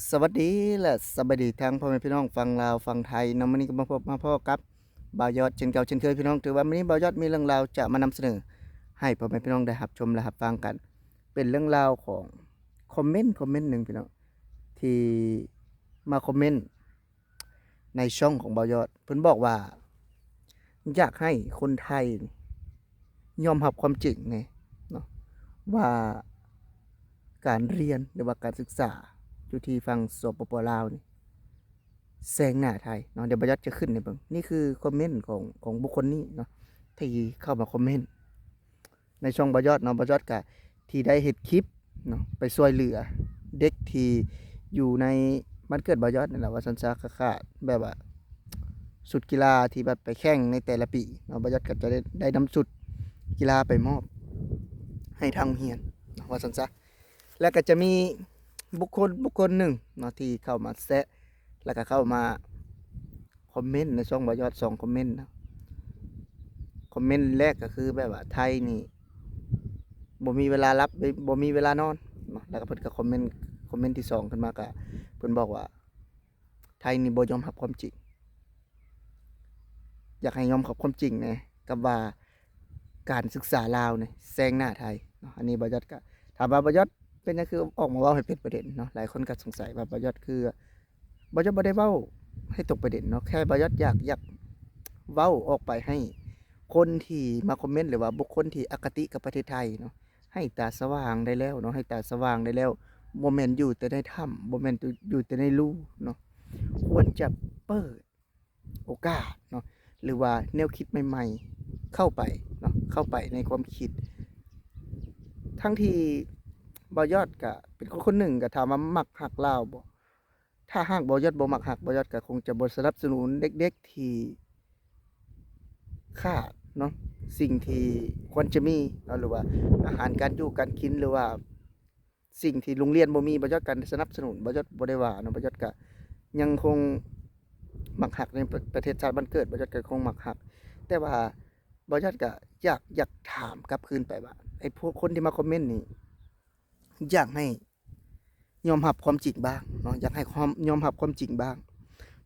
ສະຫວັດດີ ແລະ ສະບາຍດີທັງພໍ່ແມ່ພີ່ນ້ອງຝັ່ງລາວຝັ່ງໄທເນາະ. ມື້ນີ້ກໍມາພົບມາພໍ້ກັບບ່າວຍອດເຊັ່ນເກົ່າເຊັ່ນເຄີຍພີ່ນ້ອງ. ຖືວ່າມື້ນີ້ບ່າວຍອດມີເລື່ອງລາວຈະມານຳສະເໜີໃຫ້ພໍ່ແມ່ພີ່ນ້ອງໄດ້ຮັບຊົມ ແລະ ຮັບຟັງກັນ. ເປັນເລື່ອງລາວຂອງຄອມເມັນ ຄອມເມັນໜຶ່ງພີ່ນ້ອງ ທີ່ມາຄອມເມັນ ໃນຊ່ອງຂອງບ່າວຍອດ ເພິ່ນບອກວ່າ ຢາກໃຫ້ຄົນໄທຍອມຮັບຄວາມຈິງແດ່ເນາະ ວ່າການຮຽນ ຫຼືວ່າການສຶກສາຢູ່ທີ່ຝັ່ງ ສປປ ລາວນີ້ ແຊງໜ້າໄທເນາະ. ດຽວບ່າວຍອດຈະຂຶ້ນໃຫ້ເບິ່ງ. ນີ້ຄືຄອມເມັນຂອງ ຂອງບຸກຄົນນີ້ເນາະ ທີ່ເຂົ້າມາຄອມເມັນ ໃນຊ່ອງບ່າວຍອດເນາະ. ບ່າວຍອດກະທີ່ໄດ້ເຮັດຄລິບເນາະ ໄປຊ່ວຍເຫຼືອເດັກທີ່ຢູ່ໃນບ້ານເກີດບ່າວຍອດນີ້ແຫຼະ ວ່າຊັ້ນຊະ. ຂາດແບບວ່າຊຸດກິລາທີ່ແບບໄປແຂ່ງໃນແຕ່ລະປີເນາະ ບ່າວຍອດກະຈະໄດ້ ໄດ້ນຳຊຸດກິລາໄປມອບໃຫ້ທາງໂຮງຮຽນເນາະ ວ່າຊັ້ນຊະ. ແລະ ກະຈະມີບຸກຄົນ ບຸກຄົນໜຶ່ງເນາະ ທີ່ເຂົ້າມາແຊະ ແລ້ວກະເຂົ້າມາຄອມເມັນໃນຊ່ອງບ່າວຍອດ ສອງຄອມເມັນເນາະ. ຄອມເມັນແລກກໍຄືແບບວ່າ ໄທນີ້ບໍ່ມີເວລາຫຼັບ ບໍ່ມີເວລານອນເນາະ. ແລ້ວກໍເພິ່ນກໍຄອມເມັນ ຄອມເມັນທີສອງຂຶ້ນມາ ກໍເພິ່ນບອກວ່າ ໄທນີ້ບໍ່ຍອມຮັບຄວາມຈິງ. ຢາກໃຫ້ຍອມຮັບຄວາມຈິງແດ່ ກັບວ່າການສຶກສາລາວນີ້ແຊງໜ້າໄທເນາະ. ອັນນີ້ບ່າວຍອດກໍຖາມວ່າ ບ່າວຍອດເປັນຫຍັງຄືອອກມາເວົ້າໃຫ້ເປັນປະເດັນເນາະ? ຫຼາຍຄົນກໍສົງໄສວ່າບ່າວຍອດຄື ບ່າວຍອດບໍ່ໄດ້ເວົ້າໃຫ້ຕົກປະເດັນເນາະ ແຄ່ບ່າວຍອດຢາກ ຢາກເວົ້າອອກໄປໃຫ້ຄົນທີ່ມາຄອມເມັນ ຫຼືວ່າບຸກຄົນທີ່ອະຄະຕິກັບປະເທດໄທເນາະ ໃຫ້ຕາສະຫວ່າງໄດ້ແລ້ວເນາະ ໃຫ້ຕາສະຫວ່າງໄດ້ແລ້ວ. ບໍ່ແມ່ນຢູ່ແຕ່ໃນຖ້ຳ ບໍ່ແມ່ນຢູ່ແຕ່ໃນຮູເນາະ ຄວນຈະເປີດໂອກາດເນາະ ຫຼືວ່າແນວຄິດໃໝ່ໆເຂົ້າໄປເນາະ ເຂົ້າໄປໃນຄວາມຄິດ. ທັງທີ່ບ່າວຍອດກະເປັນຄົນຄົນໜຶ່ງ ກະຖາມວ່າມັກຮັກລາວບໍ່? ຖ້າຫາກບ່າວຍອດບໍ່ມັກຮັກ ບ່າວຍອດກໍຄົງຈະບໍ່ສະໜັບສະໜູນເດັກໆທີ່ຂາດເນາະ ສິ່ງທີ່ຄວນຈະມີເນາະ ຫຼືວ່າອາຫານການຢູ່ການກິນ ຫຼືວ່າສິ່ງທີ່ໂຮງຮຽນບໍ່ມີ ບ່າວຍອດກໍສະໜັບສະໜູນ ບ່າວຍອດບໍ່ໄດ້ວ່າເນາະ. ບ່າວຍອດກໍຍັງຄົງມັກຮັກໃນປະ ປະເທດຊາດບ້ານເກີດ ບ່າວຍອດກໍຄົງມັກຮັກ ແຕ່ວ່າບ່າວຍອດກໍຢາກ ຢາກຖາມກັບຄືນໄປວ່າ ໄອ້ພວກຄົນທີ່ມາຄອມເມັນນີ້ ຢາກໃຫ້ ຍອມຮັບຄວາມຈິງບ້າງເນາະ ຢາກໃຫ້ຍອມ ຍອມຮັບຄວາມຈິງບ້າງ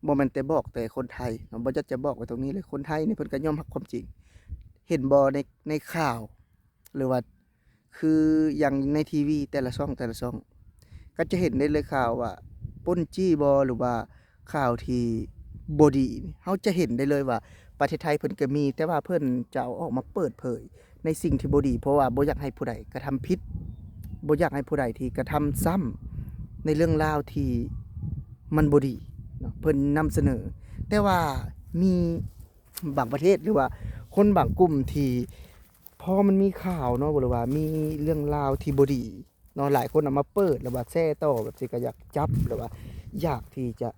ບໍ່ແມ່ນແຕ່ບອກແຕ່ຄົນໄທເນາະ. ບ່າວຍອດຈະບອກໄວ້ຕົງນີ້ເລີຍ ຄົນໄທນີ້ເພິ່ນກໍຍອມຮັບຄວາມຈິງ. ເຫັນບໍ່ໃນ ໃນຂ່າວ ຫຼືວ່າຄືຢ່າງໃນທີວີແຕ່ລະຊ່ອງ ແຕ່ລະຊ່ອງ ກໍຈະເຫັນໄດ້ເລີຍຂ່າວວ່າປຸ້ນຈີ້ບໍ່ ຫຼືວ່າ ຂ່າວທີ່ບໍ່ດີ ເຮົາຈະເຫັນໄດ້ເລີຍວ່າປະເທດໄທເພິ່ນກໍມີ ແຕ່ວ່າເພິ່ນຈະເອົາອອກມາເປີດເຜີຍໃນສິ່ງທີ່ບໍ່ດີ ເພາະວ່າບໍ່ຢາກໃຫ້ຜູ້ໃດກະທຳຜິດ ບໍ່ຢາກໃຫ້ຜູ້ໃດທີ່ກະທຳຊ້ຳໃນເລື່ອງລາວທີ່ມັນບໍ່ດີເນາະ ເພິ່ນນຳສະເໜີ. ແຕ່ວ່າມີບາງປະເທດ ຫຼືວ່າຄົນບາງກຸ່ມທີ່ພໍມັນມີຂ່າວເນາະ ຫຼືວ່າມີເລື່ອງລາວທີ່ບໍ່ດີ ເນາະ ຫຼາຍຄົນເອົາມາເປີດ ຫຼືວ່າແຊຕໍ່ແບບຊີ້ ກໍຢາກຈັບ ຫຼືວ່າຢາກທີ່ຈະ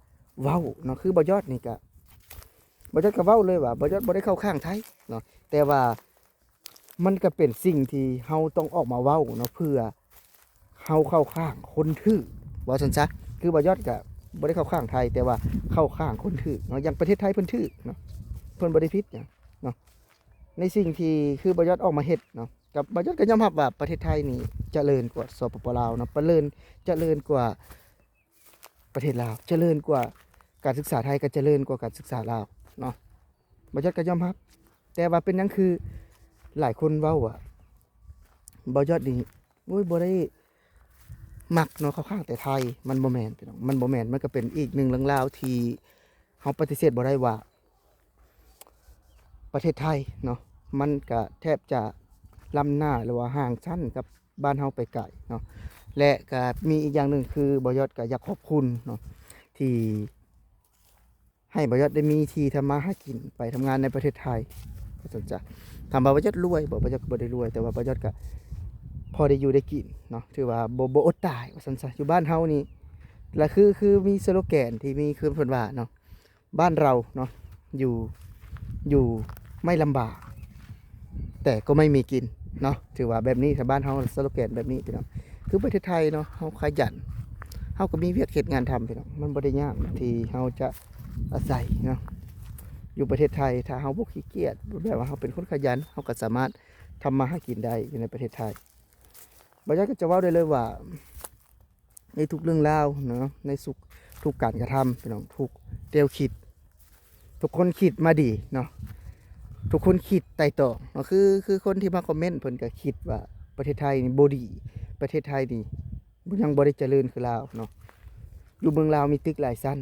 ເວົ້າເນາະ. ຄືບ່າວຍອດນີ້ກະ ບ່າວຍອດກໍເວົ້າເລີຍວ່າ ບ່າວຍອດບໍ່ໄດ້ເຂົ້າຂ້າງໄທເນາະ ແຕ່ວ່າມັນກໍເປັນສິ່ງທີ່ເຮົາຕ້ອງອອກມາເວົ້າເນາະ ເພື່ອເຮົາເຂົ້າຂ້າງຄົນຖືກ ວ່າຊັ້ນຊະ. ຄືບ່າວຍອດກໍບໍ່ໄດ້ເຂົ້າຂ້າງໄທ ແຕ່ວ່າເຂົ້າຂ້າງຄົນຖືກເນາະ ຢ່າງປະເທດໄທເພິ່ນຖືກເນາະ ເພິ່ນບໍ່ໄດ້ຜິດຫຍັງເນາະ ໃນສິ່ງທີ່ຄືບ່າວຍອດອອກມາເຮັດເນາະ. ກັບບ່າວຍອດກໍຍອມຮັບວ່າປະເທດໄທນີ້ຈະເລີນກວ່າ ສປປ ລາວເນາະ ປະເລີນ ຈະເລີນກວ່າປະເທດລາວ ຈະເລີນກວ່າ ການສຶກສາໄທກໍຈະເລີນກວ່າການສຶກສາລາວເນາະ ບ່າວຍອດກໍຍອມຮັບ. ແຕ່ວ່າເປັນຫຍັງຄືຫຼາຍຄົນເວົ້າວ່າບ່າວຍອດນີ້ ໂອ້ຍ ບໍ່ໄດ້ມັກເນາະ ເຂົ້າຂ້າງແຕ່ໄທ ມັນບໍ່ແມ່ນພີ່ນ້ອງ ມັນບໍ່ແມ່ນ. ມັນກໍເປັນອີກໜຶ່ງເລື່ອງລາວທີ່ເຮົາປະຕິເສດບໍ່ໄດ້ວ່າ ປະເທດໄທເນາະ ມັນກະແທບຈະລ້ຳໜ້າ ຫຼືວ່າຫ່າງຊັ້ນກັບບ້ານເຮົາໄປໄກເນາະ. ແລະກະມີອີກຢ່າງໜຶ່ງ ຄືບ່າວຍອດກະຢາກຂອບຄຸນເນາະ ທີ່ໃຫ້ບ່າວຍອດໄດ້ມີທີ່ທຳມາຫາກິນ ໄປທຳງານໃນປະເທດໄທ ວ່າຊັ້ນຊະ. ຖາມວ່າບ່າວຍອດລວຍບໍ່? ບ່າວຍອດກໍບໍ່ໄດ້ລວຍ ແຕ່ວ່າບ່າວຍອດກະພໍໄດ້ຢູ່ໄດ້ກິນເນາະ ຖືວ່າບໍ່ ບໍ່ອົດຕາຍ ວ່າຊັ້ນຊະ. ຢູ່ບ້ານເຮົານີ້ ລະຄື ຄືມີສະໂລແກນທີ່ມີ ຄືເພິ່ນວ່າເນາະ ບ້ານເຮົາເນາະ ຢູ່ ຢູ່ໄມ່ລຳບາກ ແຕ່ກໍໄມ່ມີກິນເນາະ ຖືວ່າແບບນີ້. ຊາວບ້ານເຮົາສະໂລແກນແບບນີ້ພີ່ນ້ອງ. ຄືປະເທດໄທເນາະ ເຮົາຂະຫຍັນ ເຮົາກໍມີວຽກເຮັດງານທຳພີ່ນ້ອງ ມັນບໍ່ໄດ້ຍາກທີ່ເຮົາຈະອາໄສເນາະ. ຢູ່ປະເທດໄທ ຖ້າເຮົາບໍ່ຂີ້ກຽດ ແບບວ່າເຮົາເປັນຄົນຂະຫຍັນ ເຮົາກໍສາມາດທຳມາຫາກິນໄດ້ຢູ່ໃນປະເທດໄທ. ບ່າວຍອດກໍຈະເວົ້າໄດ້ເລີຍວ່າ ໃນທຸກເລື່ອງລາວເນາະ ໃນທຸກ ທຸກການກະທຳ ພີ່ນ້ອງ ທຸກແນວຄິດ ທຸກຄົນຄິດມາດີເນາະ ທຸກຄົນຄິດໄຕ່ຕອງເນາະ ຄື ຄືຄົນທີ່ມາຄອມເມັນເພິ່ນກໍຄິດວ່າປະເທດໄທນີ້ບໍ່ດີ ປະເທດໄທນີ້ຍັງບໍ່ໄດ້ຈະເລີນຄືລາວເນາະ ຢູ່ເມືອງລາວມີຕຶກຫຼາຍຊັ້ນ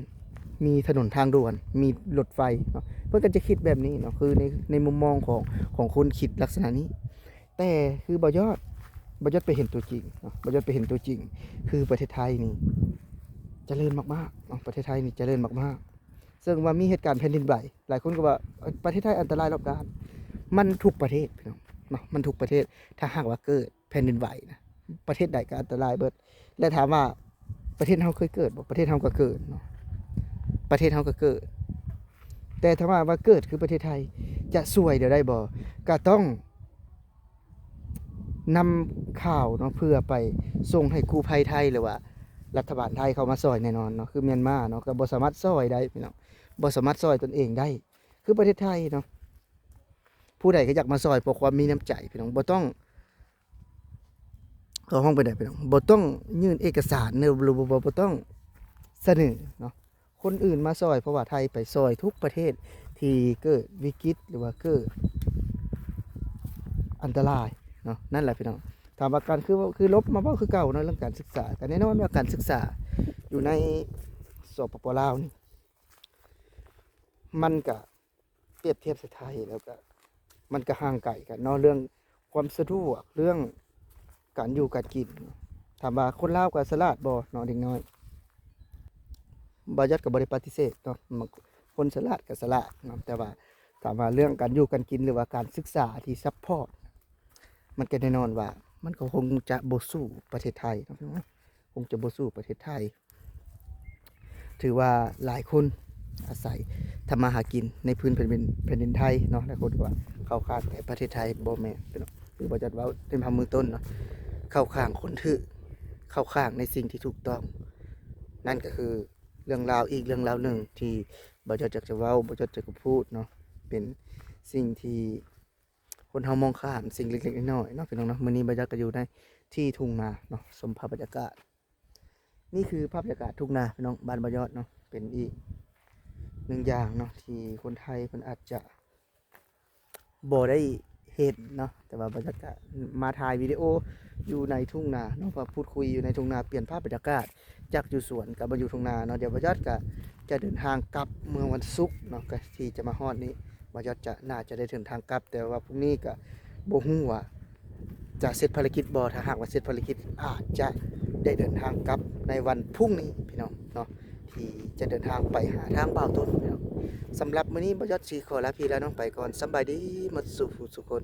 ມີຖະໜົນທາງດ່ວນ ມີລົດໄຟເນາະ ເພິ່ນກໍຈະຄິດແບບນີ້ເນາະ ຄືໃນ ໃນມຸມມອງຂອງ ຂອງຄົນຄິດລັກສະນະນີ້ ແຕ່ຄືບ່າວຍອດ ບ່າວຍອດໄປເຫັນຕົວຈິງເນາະ ບ່າວຍອດໄປເຫັນຕົວຈິງ ຄືປະເທດໄທນີ້ຈະເລີນມາກໆເນາະ ປະເທດໄທນີ້ຈະເລີນມາກໆ ເຊິ່ງວ່າມີເຫດການແຜ່ນດິນໄຫວ ຫຼາຍຄົນກໍວ່າ ເອີ ປະເທດໄທອັນຕະລາຍຮອບດ້ານ ມັນທຸກປະເທດ ພີ່ນ້ອງເນາະ ມັນທຸກປະເທດ ຖ້າຫາກວ່າເກີດແຜ່ນດິນໄຫວນະ ປະເທດໃດກໍອັນຕະລາຍເບິດ ແລະ ຖາມວ່າປະເທດເຮົາເຄີຍເກີດບໍ່? ປະເທດເຮົາກໍເກີດເນາະ ປະເທດເຮົາກໍເກີດ ແຕ່ຖ້າວ່າ ວ່າເກີດຄືປະເທດໄທ ຈະຊ່ວຍເຫຼືອໄດ້ບໍ່? ກໍຕ້ອງ ນຳຂ່າວເນາະ ເພື່ອໄປສົ່ງໃຫ້ກູ້ໄພໄທ ຫຼືວ່າລັດຖະບານໄທເຂົ້າມາຊ່ອຍແນ່ນອນເນາະ ຄືມຽນມາເນາະ ກໍບໍ່ສາມາດຊ່ອຍໄດ້ພີ່ນ້ອງ ບໍ່ສາມາດຊ່ອຍຕົນເອງໄດ້ ຄືປະເທດໄທເນາະ ຜູ້ໃດກໍຢາກມາຊ່ອຍ ເພາະຄວາມມີນ້ຳໃຈພີ່ນ້ອງ ບໍ່ຕ້ອງ ຂໍຮ້ອງໄປໄດ້ພີ່ນ້ອງ ບໍ່ຕ້ອງຍື່ນເອກະສານ ຫຼື ບໍ່ ບໍ່ ບໍ່ ບໍ່ຕ້ອງສະເໜີເນາະ ຄົນອື່ນມາຊ່ອຍ ເພາະວ່າໄທໄປຊ່ອຍທຸກປະເທດທີ່ເກີດວິກິດ ຫຼືວ່າເກີດອັນຕະລາຍເນາະ ນັ້ນແຫຼະພີ່ນ້ອງ ຖາມວ່າການ ຄື ຄືລົບມາເວົ້າຄືເກົ່າເນາະ ເລື່ອງການສຶກສາ ກໍແນ່ນອນວ່າການສຶກສາຢູ່ໃນ ສປປ ລາວນີ້ ມັນກະ ປຽບທຽບໃສ່ໄທ ແລ້ວກະມັນກະຫ່າງໄກກັນເນາະ ເລື່ອງຄວາມສະດວກ ເລື່ອງການຢູ່ການກິນ ຖາມວ່າຄົນລາວກະສະຫຼາດບໍ່ເນາະ ເດັກນ້ອຍ ບ່າວຍອດກະບໍ່ໄດ້ປະຕິເສດເນາະ ຄົນສະຫຼາດກະສະຫຼາດເນາະ ແຕ່ວ່າຖາມວ່າເລື່ອງການຢູ່ການກິນ ຫຼືວ່າການສຶກສາທີ່ຊັບພອດ ມັນກະແນ່ນອນວ່າ ມັນກໍຄົງຈະບໍ່ສູ້ປະເທດໄທເນາະ ຄົງຈະບໍ່ສູ້ປະເທດໄທ ຖືວ່າຫຼາຍຄົນອາໄສທຳມາຫາກິນໃນພື້ນແຜ່ນດິນ ແຜ່ນດິນໄທເນາະ ຫຼາຍຄົນກໍວ່າເຂົ້າຂ້າງແຕ່ປະເທດໄທ ບໍ່ແມ່ນພີ່ນ້ອງ ຄືບ່າວຍອດເວົ້າໃນພາກເບື້ອງຕົ້ນເນາະ ເຂົ້າຂ້າງຄົນຖືກ ເຂົ້າຂ້າງໃນສິ່ງທີ່ຖືກຕ້ອງ ນັ້ນກໍຄືເລື່ອງລາວອີກເລື່ອງລາວໜຶ່ງທີ່ບ່າວຍອດຢາກຈະເວົ້າ ບ່າວຍອດຢາກຈະພູດເນາະ ເປັນສິ່ງທີ່ ຄົນເຮົາມອງຂ້າມສິ່ງເລັກໆນ້ອຍໆເນາະ ພີ່ນ້ອງເນາະ ມື້ນີ້ບ່າວຍອດກໍຢູ່ໃນທີ່ທົ່ງນາເນາະ ຊົມພາບບັນຍາກາດ ນີ້ຄືພາບບັນຍາກາດທົ່ງນາພີ່ນ້ອງ ບ້ານບ່າວຍອດເນາະ ເປັນອີກໜຶ່ງຢ່າງເນາະ ທີ່ຄົນໄທເພິ່ນອາດຈະບໍ່ໄດ້ເຫັນເນາະ ແຕ່ວ່າບ່າວຍອດກໍມາຖ່າຍວິດີໂອຢູ່ໃນທົ່ງນາເນາະ ມາພູດຄຸຍຢູ່ໃນທົ່ງນາ ປ່ຽນພາບບັນຍາກາດ ຈາກຢູ່ສວນກັບມາຢູ່ທົ່ງນາເນາະ ດຽວບ່າວຍອດກໍຈະເດີນທາງກັບເມື່ອວັນສຸກເນາະ ກໍທີ່ຈະມາຮອດນີ້ ບ່າວຍອດຈະ ໜ້າຈະໄດ້ເດີນທາງກັບ ແຕ່ວ່າພວກນີ້ກໍບໍ່ຮູ້ວ່າຈະເສັດພາລະກິດບໍ່ ຖ້າຫາກວ່າເສັດພາລະກິດ ອາດຈະໄດ້ເດີນທາງກັບໃນວັນພຸ່ງນີ້ພີ່ນ້ອງເນາະ ທີ່ຈະເດີນທາງໄປຫາທາງບ່າວຕົ້ນພີ່ນ້ອງ ສຳລັບມື້ນີ້ບ່າວຍອດຊິຂໍລາພີ່ລານ້ອງໄປກ່ອນ ສຳບາຍດີໝົດສູ່ຜູ້ສູ່ຄົນ.